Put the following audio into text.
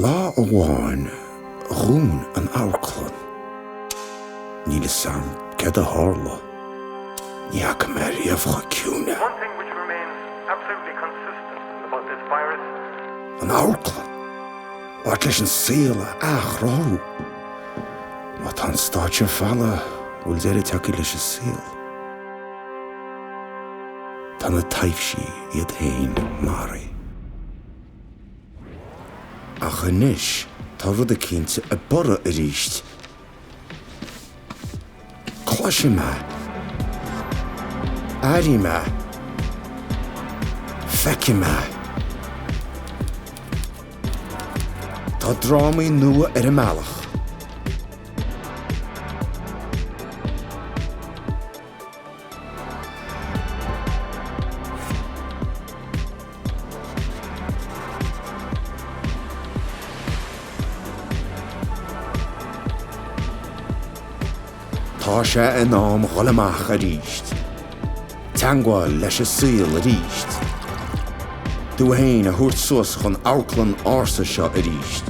Lá amháin dhún an amharclann. Níl fhios a'm céard a tharla. Ní fhaca mé riamh chomh ciúin é. One thing which remains absolutely consistent about this virus. An amharclann! Áit leis an saol a athchruthú. Má tá an stáitse folamh, bhfuil deireadh tagtha leis an saol? Tá na taibhsí iad féin maraithe. Ach anois tá rud eicínt ag borradh arís. Cloisim é. Airím é. Feicim é. Tá drámaí nua ar an mbealach. Tá sé in am dhul amach arís. Teangmháil leis an saol arís. Tú fhéin a thabhairt suas chun amharclann ársa seo arís.